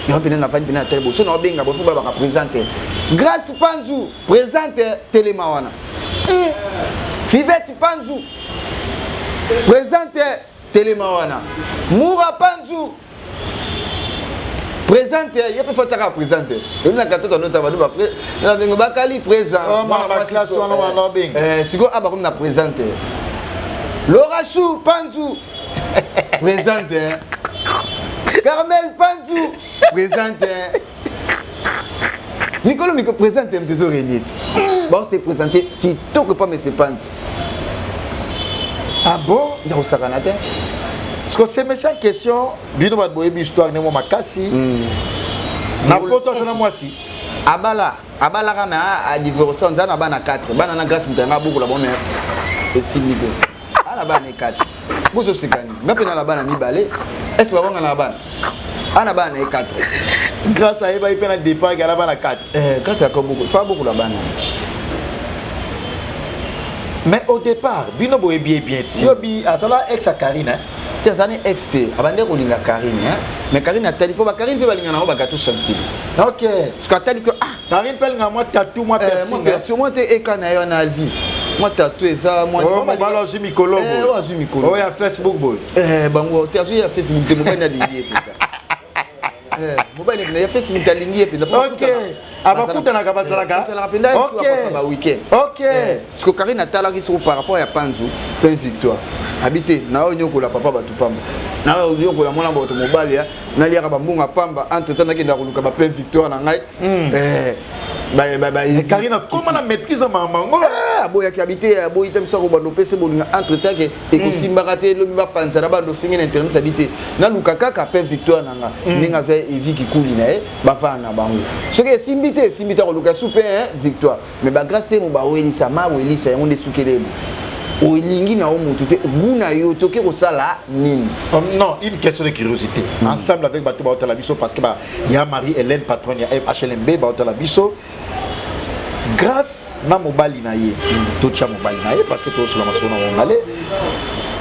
yango mpena navandi mpena na tele boso, na obenga bo mpo balobaka présente. Grâce Panzu présente, telema wana. Fivete Panzu présente, telema wana. Mura Panzu présente, ye mpe fatiaka présente. Obi na katoto anota bado babengo bakali présent. Sikoyo abakomi na présente. Lorachou Panzu présente, Carmel Panzu présente, mikolo miko présente, moto ezorenye ti bao se présente kitoko epa mese Panzu. Ah bon? Nza kosakana te. Parce Que c'est monsieur en question, bino bato boyebi histoire ndenge makasi na poto, aza na mwasi. Abala, abalaka, me adivorce. Nza na bana 4, bana na Grâce. Moto yanga abokola bon, mais esimbi te. Ana bana 4, bozosekani. Nga mpe na na bana mibale. Est-ce babonga na bana? Ana bana ye 4. Grâce ayebaki mpe na départ ke ala bana 4. Grâce yaka fa abokola bana. Mais au départ, bino boyebi ye bien ti yobi azala ex ya Karine, hein? Te, aza ne ex te. Abandi kolinga Karine, hein? Mais Karine atali, mpo bakarine mpe balinga nango bagâteau chantilly. Parce que atali ke ah. Karine mpe alinga mwa tatou, mwa piercing. Piercing mwa te, eka na ye wana avi mwa tatou eza. Mobali azwi mikolo. Oyo azwi mikolo. Oyo ya Facebook boye. Bango te, azwi ya Facebook te. Mobali alingi ye mpenza, mobali ya Facebook alingi ye mpenza. Ok, abakutanaka, bazalaka. Bazalaka mpenza ba weekend. Parce que Karine atalaki soko par rapport ya Panzu plein victoire abi te na oyo nyokola papa bato pamba, na oyo nyokola mwana bato mobali, naliaka bambongo pamba. Entre temps nakenda koluka ba plein victoire na ngai. Karine akoma na maîtrise ya mamango. Aboyaki, abi te, aboyi te. Biso akobanda opesa bolinga, entre temps ke ekosimbaka te, elobi bapanza na bando ofingi na internet. Abi te, naluka kaka plein victoire na nga. Ndenge azwa Evi Kikuli na ye, bafana na bango. Soki esimbi te, esimbi te, akoluka su mpe victoire. Mais bagrâce te, mo bawelisa mawelisa yango nde sukele ebo olingi na yo motu te, gu na yo toke kosala nini? Non, une question de curiosité. Ensemble avec bato baotala biso, parce que ba ya Marie Hélène, patronne ya HLMB, baotala biso. Grâce na mobali na ye, totia mobali na ye parce que tozosola masolo na mongale,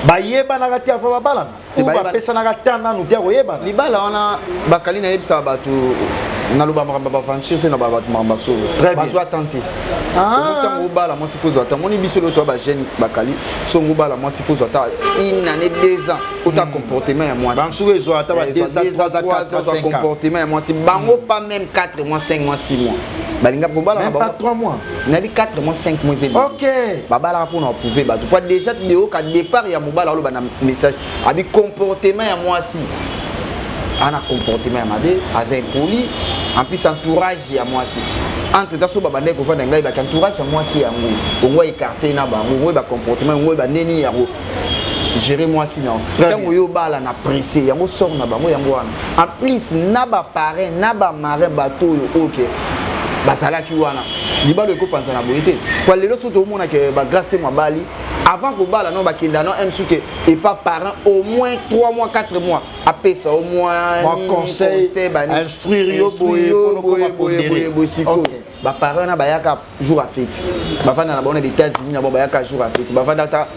bayebanaka te avant babalana ou bapesanaka ta nanu te ya koyebana? Libala wana bakali, nayebisaka bato, naloba makambo ya baventure te, na bato makambo solo. Bazwa tan te. Ntango obala mwasi, fo ozwa ta. Moni biso lelo toya bajeune bakali, songo obala mwasi, fo ozwa ta une année, 2 ans, ota comportement ya mwasi. Bansuku ezwa ata ba 2 ans, 3 ans, 4 ans, 5 ans. Comportement ya mwasi, bango pas même 4 mois, 5 mois, 6 mois balinga kobalaka. Même pas 3 mois. Nayebi 4 mois, 5 mois eza. Babalaka mpona baprouve bato po déjà deoka départ ya mobala aloba na message, abi comportement ya mwasi ana comportement ya mabe, aza impoli. En plus entourage ya mwasi, entre temps so babandaki kovanda, ngai baki entourage ya mwasi yango ongo écarté na bango, ongo bacomportement yango bandeni yango gérer mwasi na ntango oyo obala na pressé yango sort na bango yango wana. En plus na baparrain na bamarin, bato oyo oke bazalaki wana, libala ekopanza na boye te. Po lelo so tomonake bagrâce te, mobali avant kobala no bakenda no m suke epa parent au moins 3 mois, 4 mois, apesa au moins conseil, instruire yo boye. Boye sikoyo baparent wana bayaka jour ya feti, bavanda na bango na États-Unis na bango, bayaka jour ya feti, bavanda ata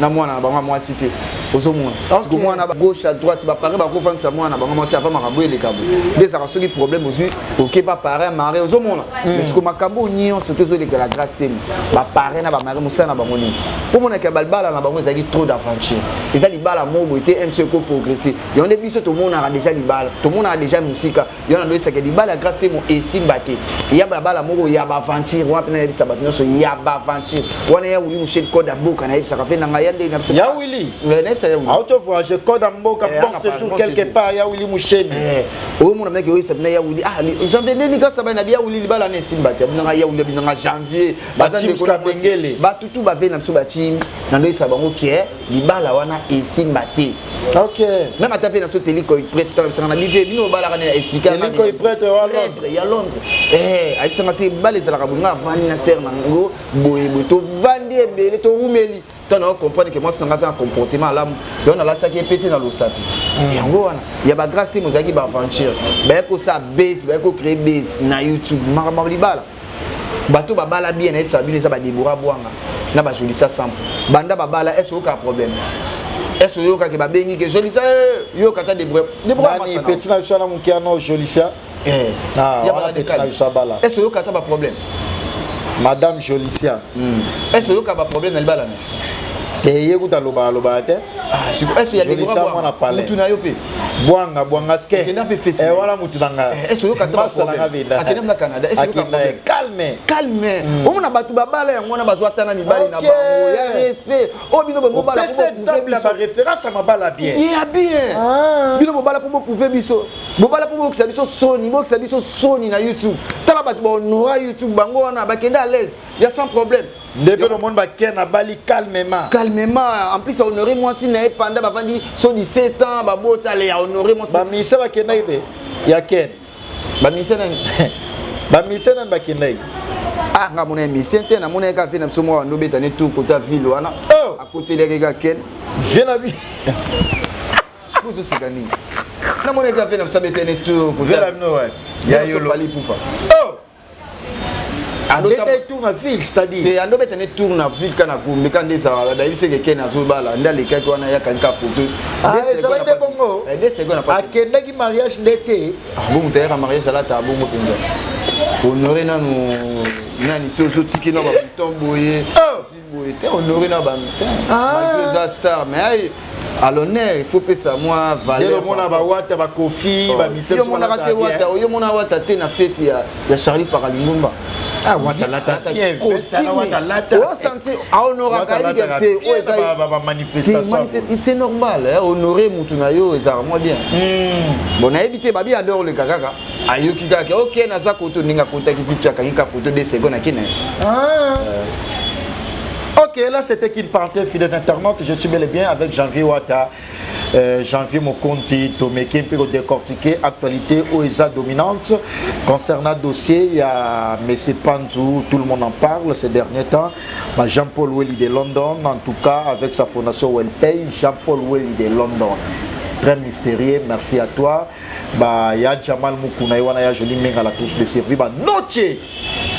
na mwana na bango ya mwasi te. Ozomona siko mwana gauche à droite, baparent bakofandisa mwana na bango mwasi avant makambo eleka boye nde ezalaka. Soki problème ozwi, oke baparent mare, ozomona. Mais siko makambo nyonso to ezolekela grâce te, baparent na bamare mosala na bango nini? Mpo monaka balibala na bango ezalaki trop d'aventure, eza libala moko boye te mco ekoprogresse. Yango nde biso tomonaka déjà libala, tomonaka déjà mosika. Yango naloyesaka libala ya grâce te mo esimba te, ya balabala moko ya baventure wana. Mpe nayebisa bato nyonso ya baventure wana ya Wili Mushel, code ya mboka. Nayebisaka mpe nanga ya ndenge na biso. Ya Wili. Nayebisa ya Wili. Auto voyage, code ya mboka, bon séjour quelque part ya Wili Musheni. Oyomona mnaki oyebisa bina ya Wili, ah, janvier ndeni kasa bana ya Wili, libala na esimba te. Abinanga ya Wili, abinanga janvier. Bengele. Batutu bave na biso bachims, na ndoyebisa bango ke libala wana esimba te. Même ata mpe na so teli koi prêtre, tala bisanga na bive bino obalaka nde na expliquer. Teli prêtre wa Londres, ya Londres, ayebisanga te bala ezalaka boye. Nga avandi na sere nango boye boye, tovandi ebele, towumeli ntango na comprendre ke mwasi na nga aza na comportement alamu. Yango nalatisaki ye pe te na losapi. Yango wana ya bagrâce te, mozalaki baaventure, baye kosala base, baye kocréer base na YouTube. Makambo libala, bato babala bien, nayebisaka bino, eza badebora bwanga na bajolisa sample. Banda babala, ese oyokaka problème? Ese oyokaki babengi ke Jolisa yoka ata Debora? Petit na biso wana moke wana, Jolisa petit na biso abala. Ese oyoka ata baproblème? Madame Jolicia. Ese oyoka baproblème na libala na? Te, ye kuta alobaka, alobaka te. Ese ya Jolisia mwana palais. Mutu na yo mpe. Bwanga, bwanga ske. Akenda mpe feti. Wana mutu na nga. Ese oyoka ata baproblème? Akenda na Canada, ese oyoka? Calme. Calme. Omona bato babala yango wana, bazwa ata na mibali na bango ya respect. Oyo bino bobala. Référence ya mabala bien. Ya bien. Bino bobala mpo boprouve biso, bobala mpo bokisa biso soni, bokisa biso soni na YouTube. Tala bato bahonora YouTube bango wana, bakende à l'aise ya sans problème. Nde mpe nomoni baken abali calmement. Calmement, en plus ahonoré mwasi na ye panda bavandi so 17 ans, babota ale, ahonoré mwasi. Bamise bakendaki mpe ya Ken. Bamise nani? Bamise nani bakendaki? Ah, nga mona émission te, namona ye kaka vie na biso moko bando obeta ne tour kota ville wana. Oh! Akotelaki kaka Ken. Vie na bi. Bozoseka nini? Namona ye kaka vie na biso abeta ne tour. Vie na bino wapi ya yolo? Fally Ipupa. Oh! Abeta tour na ville, c'est-à-dire? Te, ando beta ne tour na ville ka na Gombe ka nde ezalaka. Bayebi seke Ken azobala nde alekaki wana, yakangi ka photo. Ah, ezalaki nde bongo? 2 secondes. Akendaki mariage nde te? Bo moto ayaka mariage alata bongo mpenza, honore nanu nani te, ozotiki na babouton boye boye te, honore na bamite, malgré eza star, mais aye à l'honneur, il faut pesa mwa valeur. Omona bawata, bakofi. Yo monaka te Wata, oyo mona Wata te na fete ya Charlie Pakalingomba. Ah, Wata lata bien, Wata lata. Osanti ahonoraka yebi te oyo eza bamanifestation. C'est normal, honorer mutu na yo ezalaka mwa bien. Bon, nayebi te, babi adore oleka kaka, ayoki kaka ok, naza koto ndenge akotaki vite, akangi ka photo 2 secondes, ake na ye. Ok, là c'était qu'une parenthèse, fidèles internautes. Je suis bel et bien avec Janvier Wata, Janvier Mokonzi, Tomeke, mpe décortiquer actualité OESA dominante concernant dossier. Il y a M. Panzou, tout le monde en parle ces derniers temps. Bah, Jean-Paul Welly de London, en tout cas avec sa fondation Wellpay, Jean-Paul Welly de London. Très mystérieux, merci à toi. Bah, il y a Jamal Moukouna, il y a Jolie Menga, la touche de servir. Bah, Noche!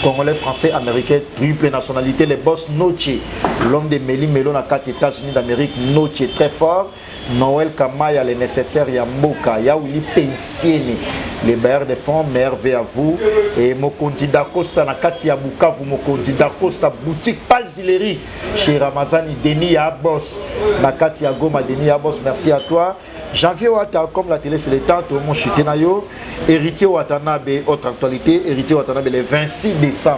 Congolais, français, américain, triple nationalité, les boss Noche. L'homme de Méli Melo na quatre États-Unis d'Amérique, Noche, très fort. Noël Kamaya, le nécessaire, Yamboka, Yaouli Pensieni, les bailleurs de fonds, merveille à vous. Et Mokonzi Dacosta, na kati ya Bukavu, Mokonzi Dacosta, boutique Palzileri, chez Ramazani, Denis Ya Boss, na kati ya Goma, Denis Ya Boss, merci à toi. Janvier Wata, comme la télé c'est le temps, tout le monde chuté na yo. Héritier Watanabe, autre actualité, Héritier Watanabe le 26 décembre.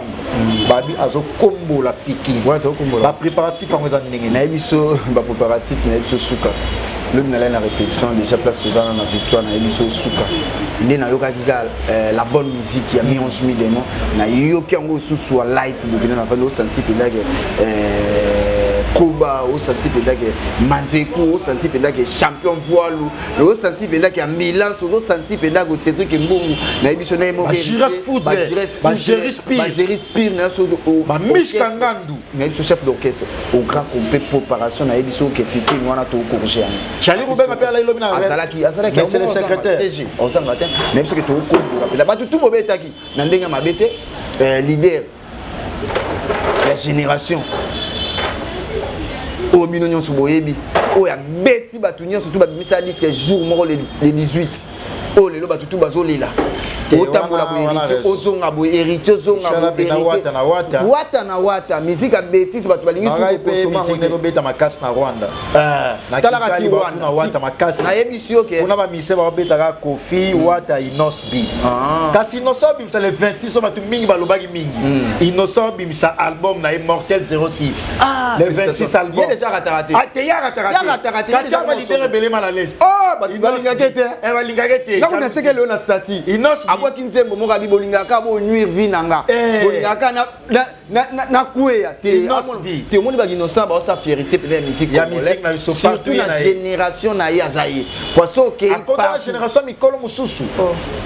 Babi azo kombo la fiki. Ouais, tokombola. Ba préparatif en eza ndenge. Nayebi so bapréparatif, nayebi so suka. Lobi nalai na répétition déjà, place toza na Victoire. Nayebi so suka nde nayokaki kaka la bonne musique ya mi-ange mi-démon. Nayoki yango susu ya live bokenda na vandi, osanti mpendake koba, osanti mpendake manzeku, osanti mpendake champion voilu, osanti mpendake ambulance, ozosanti mpendake Cédrik Mbungu. Nayebi so naye moko. Bagéris. Pire na so. Bamishka Ngandu. Nayebi so chef d'orchestre au grand complet préparation. Nayebi so oke fikini wana tokocorriger yango. Charlie Rubenga mpe alai lobi na Azalaki, azalaki. Mais c'est le secrétaire. CG ozanga te. Nayebi soki tokokombola mpena bato tu bobetaki na ndenge ya mabe te. Leader ya génération oyo bino nyonso boyebi, oyo abeti bato nyonso tu babimisa disque jour moko le 18, oyo lelo bato tu bazolela. Otambola boye, Héritier ozonga boye, Héritier ozonga. Wata na Wata. Wata na Wata, musique ya bétise, bato balingi. Obeta makasi na Rwanda. Talaka ti. Rwanda Wata makasi. Nayebisi yo ke kuna bamise babetaka Kofi, Wata, Innoss'B. Kasi Innocent abimisa le 26 oyo, bato mingi balobaki mingi. Innocent abimisa album na ye Mortel 06 le 26, album. Ye déjà arataka te. Te, ye arataka te. Kati balidere ebele mal à l'aise. Balingaki te. Balingaki te. Nako natieke lelo na statut, abwaki nzembo moko abi bolingaka bonuire vie na nga, bolingaka nakweya te. Te, omoni baInnocent baosa fierté pene ya musique. Ya musique na biso. Surtout na génération na ye, aza ye poisson oke. Akota na génération mikolo mosusu.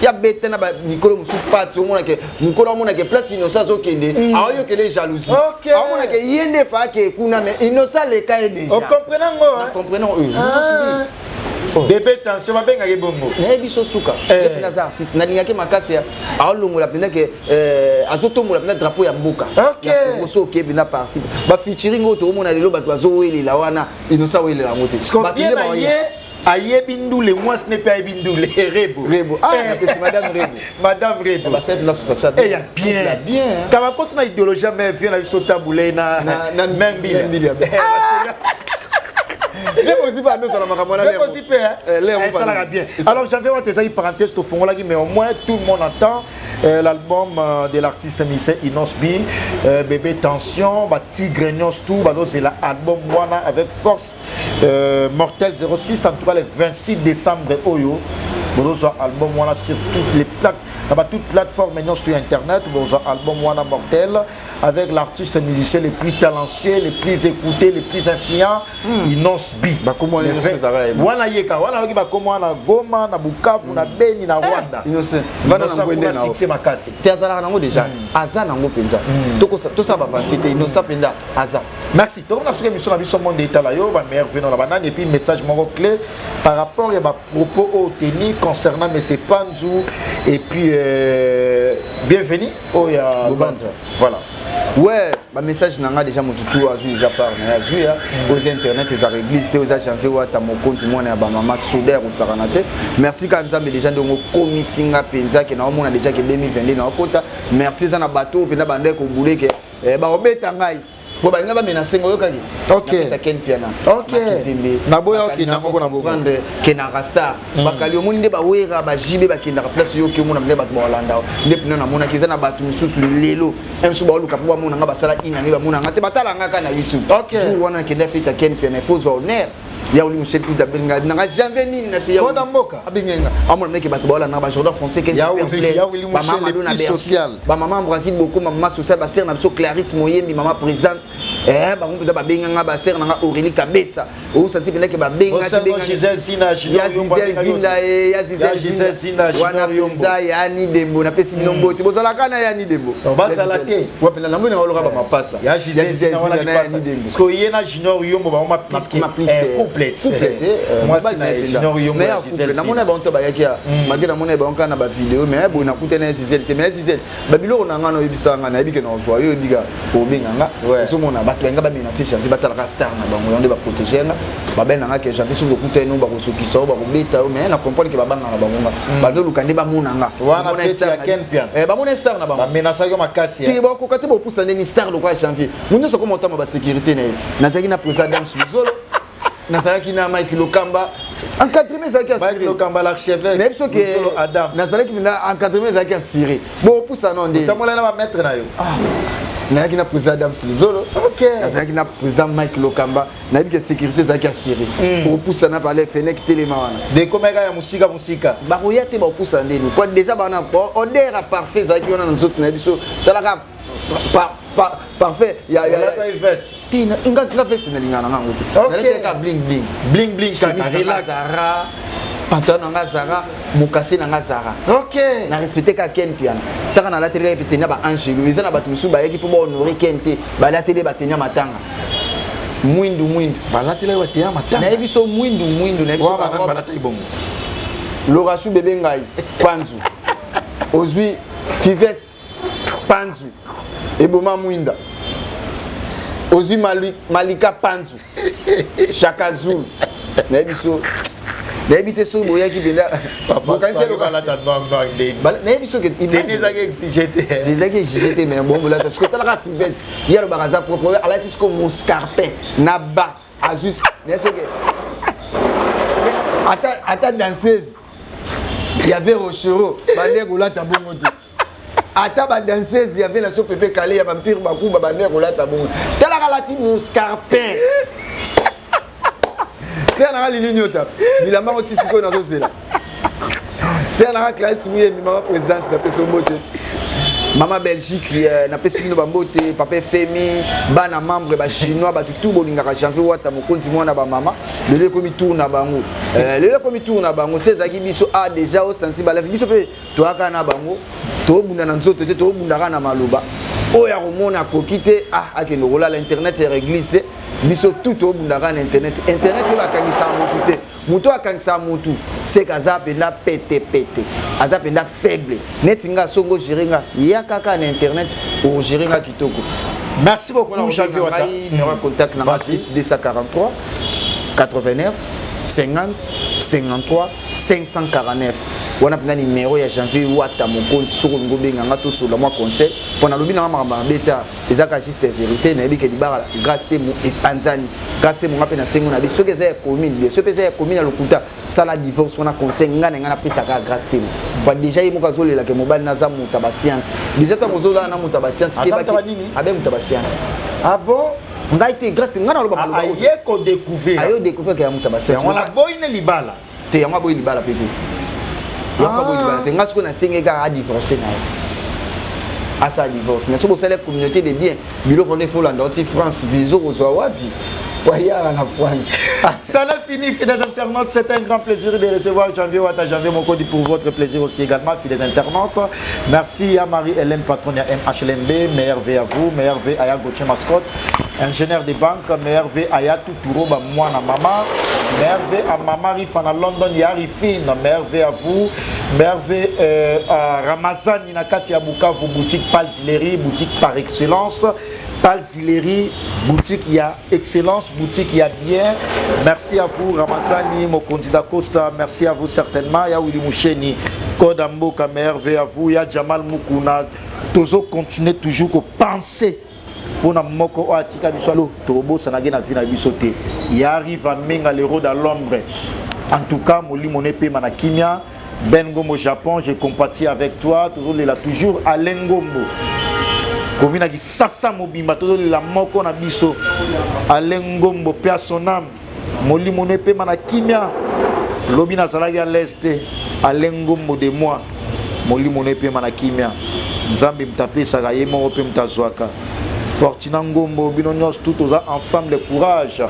Ya bete na mikolo mosusu pati, omonake mokolo, amonake place Innocent azokende, aoyokele jalousie, aomonake ye nde efayake kuna, mais Innocent aleka ye déjà. Okomprena ngo? Comprenant. Bébé Tension babengaki bongo. Nayebi so suka ye mpenza aza artiste, nalingaki makasi, aolongola mpenza ke azotombola mpenza drapeau ya mboka ya Congo. So okei mpenza par-ci, bafeaturing oyo tokomona lelo, bato bazowelela wana, Innocent awelela yango te. Bato nde ye ayebi ndule, mwasi ne mpe ayebi ndule, Rebo. Rebo, ah, napesi madame Rebo. Madame Rebo. Basali mpenza association. Ya bien. Bien. Kaka koti na idéologie, mais vie na biso tabule na Membila. Lemo mpe andozala makambo wana. Lemo mpe esalaka bien. Alors Janvier Wata, ezali parenthèse tofungolaki, mais au moins tout le monde entend l'album de l'artiste musicien Innoss'B, Bébé Tension, batigre nyonso tout bazozela album wana avec force, Mortel 06, en tout cas le 26 décembre oyo. Bozozwa album wana sur toutes les plates, na ba toutes plateformes nyonso to ya internet. Bozwa album wana mortel avec l'artiste musicien le plus talentueux, le plus écouté, le plus influent, Innoss'B. Bakombo wana nyonso ezalaka ye. Wana yeka wana oyoki bakombo wana Goma, na Bukavu, na Beni, na Rwanda. Innocent vanda na Innocent ngwende kuna na yo. Succès makasi. Te, azalaka nango déjà, aza nango mpenza. Tosala bavanti te, Innocent mpenza aza. Merci. Tokomona soki émission na biso monde etala yo, bameilleurs vœux na banani, et puis message moko clé par rapport ya bapropos oyo teni concernant monsieur Panzu et puis bienvenue oyo ya Bobanza. Voilà. Ouais, bamessage na nga déjà, motu tu azwi déjà part na ye, azwi ya oyo eza internet, ezaka église te. Oyo eza Janvier Wata, mokonzi, mwana ya bamama soda ya kosakana te. Merci ka Nzambe déjà ndenge okomisi nga mpenza ke naomona déjà ke 2022 naokota. Merci. Eza na bato oyo mpenza bandaki kobule ke bakobeta ngai po balinga bamenace nga, oyokaki? Ok. Ken Piana. Ok. Makizembe. Naboya okende yango mpona bongo. Prendre kendaka star bakali, omoni nde bawera bajibe bakendaka place yoki, omona nde bato baolanda nde mpena. Namonaki eza na bato mosusu lelo mosusu baoluka mpo bamona nga, basala inane, bamona nga te, batala nga kaka na YouTube. Jour wana nakende fête ya Ken Piana, il faut zwa honneur ya oli Michel Kuda, abenga nanga Janvier nini na Kona mboka. Abenga, amona ndeke bato baolanda nga, bajordan français ken. Ya Super play. Ya Willy Michel, Bamama le Madonna plus Bercy, social. Bamama Brazil boko, mama social, basere na biso Clarisse Moyembi, mama présidente, bango mpenza babenganga, basere nanga Aurélie Kabesa, osanti mpendake babengaki. Osanga Gisèle Zina, Junior Ya Yombo, Gisèle abenga yo Zinda te. ye ya Ya Gisèle Zinda, Junior wana Yombo. mpenza yani Dembo, napesi bino mbote, bozalaka na yani Dembo. Non, bazala te. Wa mpenza namoni na oloka bamapasa. Ya Gisèle Zina wana na yani lipasa. Dembo. Parce que ye na Junior Yombo bango plus que couple. Mwasi na ye, Junior Yombo, ya Gisèle namona Zina. bango to bayaki ya malgré namona bango kaka na bavideo, mais boye nakutana ya Gisèle te. Mais ya Gisèle, babiloko na nga na oyebisaka nga, nayebi ke na ozwa yo, oyebika obenga nga. Ozomona bato balinga bamenace Janvier, batalaka star na bango, yango nde baprotege nga. Babenganga ke Janvier, soki okutani no, bakosokisa yo, bakobeta yo. Mais na comprendre ke babanga na bango nga, bandoluka nde bamona nga. Wana Bamona fête star ya na Ken Piana. Bamona star na bango. Bamenasaki yo makasi. Te, bakoka te, bopusa ndeni star lokola Janvier. Mo nyonso akoma otamba basécurité na ye. Nazalaki na président Adams Luzolo, nazalaki na Mike Lokamba, encadrement ezalaki Mike assuré. Lokamba l'archevêque. Nayebi soki Luzolo Adams. Nazalaki mpenza, encadrement ezalaki assuré, bopusa no nde. Otambola na bamaître na yo. Nayaki na président Adams Luzolo, nazalaki na président Mike Lokamba. Nayebi ke sécurité ezalaki assuré. Opusana pale fenek telema wana. Dekomeka ya mosika mosika. Bakoya te, bakopusa ndeni po déjà bana odeur ya parfait ezalaki wana na nzoto na biso. Talaka parfait ya Olata veste. Te, nga veste nalingaka na ngango te. Nalataka bling bling. Bling bling kaka. Chemise na nga Relax. Zara, pantalon na nga Zara, mokase na nga Zara. Na respecte kaka Ken Piana. Taka nalateli kaka eteni ya baangelo. Eza na bato mosusu bayaki mpo bahonore Ken te, balateli bateni ya matanga, mwindu mwindu. Balatelaki bateya matanga. Nayebi so mwindu mwindu, nayebi so Wana banani barobe. balataki bongo? Lorasu bebe ngai panzu, ozwi Fivete panzu, eboma mwinda, ozwi Malika panzu, Shaka Zulu. Nayebi so, nayebi te soki boyaki mpenza. Bokanisi eloko- Balata noir noir ndeni. Nayebi soki Teni ezalaki exige te. Ezalaki exige te, mais bon, bolata sikoyo. Talaka Fivete, ye alobaka aza propre, alati sikoyo moscarpin na ba azwi. Nayebi soki ata danseuse ya ve Rochero bande kolata bongo te, ata badanseuse ya ve na so pepe kale ya bampire bakuba bande kolata bongo. Talaka alati moscarpin ser nanga lili nyota bilamba ngo ti sikoyo nazozela. Ser nanga Clarisse Muyembi, mama présidente, napesi yo mbote. Mama Belgique, napesi bino bambote. Papa Efemi, bana membre, bachinois, bato tu bolingaka Janvier Wata, mokonzi, mwana bamama. Lelo ekomi tour na bango, lelo ekomi tour na bango. Se ezalaki biso a déjà osanti balafi biso mpe toyaka na bango, tobunda na nzoto te, tobundaka na maloba. Oyo akomona akoki te, ah, akende kolala. Internet ya église te, biso tout tobundaka na internet. Internet oyo bakangisaka motu te. Motu oyo akangisaka motu seke aza mpenza petepete, aza mpenza faible. Neti nga, songo ogere nga, ya kaka na internet, ogere nga kitoko. Merci beaucoup, Janvier Wata. Numéro ya contact na nga: Vas-y. Plus 243 89 50 53 549. Wana mpenza numéro ya Janvier Wata mokonzi. Soki olingi obenga nga, tosolola mwa conseil, mpo nalobi nanga makambo mabe te, eza kaka juste vérité. Nayebi ke libaka grâce te epanzani, grâce te monga mpe na sengo na biso. Soki eza ya commune, bien soki mpe eza ya commune ya lokuta, sala divorce wana. Conseil ngai na ngai napesaka grâce te mo déjà, ye moko azolelaka mobali naza moto ya bascience. Déjà ntango ozolala na moto ya bascience, Aza moto ya banini? Abe moto ya bascience. Ah bon? Ngai te, grâce te, ngai naloba maloba oyo. Aye kodécouvrir. Aye odécouvrir ke ya moto ya bascience. Yango wana boyi ne libala. Te, yango aboyi libala mpe te. Yango aboyi libala te. Nga sikoyo nasengi kaka adivorce na ye, asala divorce. Mais soki bosali communauté de bien, biloko nde folanda oti France, visa kozwa wapi wayala na France? Ça l'a fini, fidèles internautes. C'est un grand plaisir de recevoir Janvier Wata, Janvier Mokodi pour votre plaisir aussi également, fidèles internautes. Merci à Marie-Hélène, patronne à MHLMB. Meilleur V à vous. Meilleur V à Gauthier Mascotte, ingénieur des banques. Meilleur V à Yatou Touroba, moi, na maman. Meilleur V à Maman Rifana London, Yarifine. Meilleur V à vous. Meilleur V à Ramazani, Nakati ya Bukavu, boutique Palzileri, boutique par excellence. Palzileri, boutique il y a excellence, boutique il y a bien. Merci à vous, Ramazani, mon candidat Costa. Merci à vous certainement. Il y a Willy Moucheni, Code Mboka, merveille à vous. Il y a Jamal Mukuna. Tozo continuer toujours à penser. Mpona moko oyo atika biso alo, tokobosanaki na vie na biso te. Ya arrive amenga l'héros dans l'ombre. En tout cas, molimo ne pema na kimia. Ben Ngombo Japon, j'ai compati avec toi. Tozolela toujours Alain Ngombo. Komi na kisasa mobimba, tozolela moko na biso Alain Ngombo, paix à son âme, molimo ne pema na kimia. Lobi nazalaki à l'aise te. Alain Ngombo de moi, molimo ne pema na kimia. Nzambe moto apesaka, ye moko mpe moto azwaka. Fortina Ngombo, bino nyonso tout toza ensemble, courage.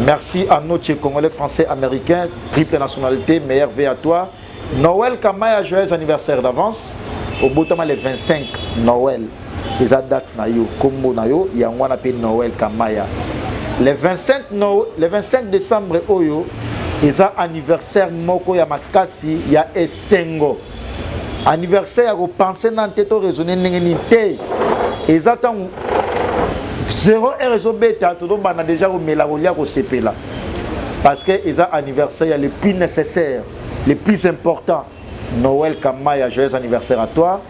Merci à notre Congolais, Français, Américain, triple nationalité, meilleur V à toi. Noël Kamaya, joyeux anniversaire d'avance. Obotama le 25 Noël, eza date na yo, kombo na yo yango wana mpe Noël Kamaya. Le 25, no, le 25 décembre oyo eza anniversaire moko ya makasi ya esengo, anniversaire ya kopense nani te, to raisonne ndenge nini te. Eza ntango 0 heure ezobeta, tozobanda déjà komela, kolia, kosepela, parce que eza anniversaire ya le plus nécessaire, le plus important. Noël Kamaya, joyeux anniversaire à toi,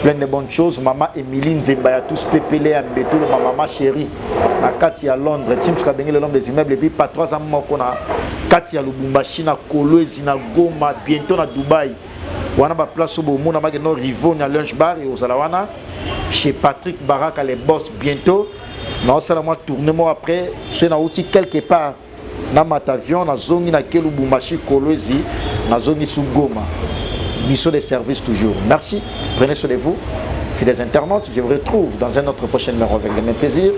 plein de bonnes choses. Mama Émilie Nzemba ya tous pepele ya Mbetolo, ma mama chérie na kati ya Londres, Tims Kabengele, l'homme des immeubles, et puis patron aza moko na kati ya Lubumbashi, na Kolwezi, na Goma, bientôt na Dubai. Wana baplace oyo bomona makeno Rivon ya Lunch Bar ekozala wana chez Patrick Baraka le boss. Bientôt naosala mwa tournée moko, après soki nauti quelque part, namata avion, nazongi nake Lubumbashi, Kolwezi, nazongi su Goma, mission de service toujours. Merci, prenez soin de vous, fidèles internautes. Je vous retrouve dans un autre prochain numéro avec le même plaisir.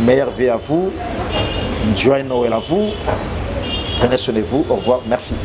Meilleure vie à vous, joyeux Noël à vous, prenez soin de vous, au revoir, merci.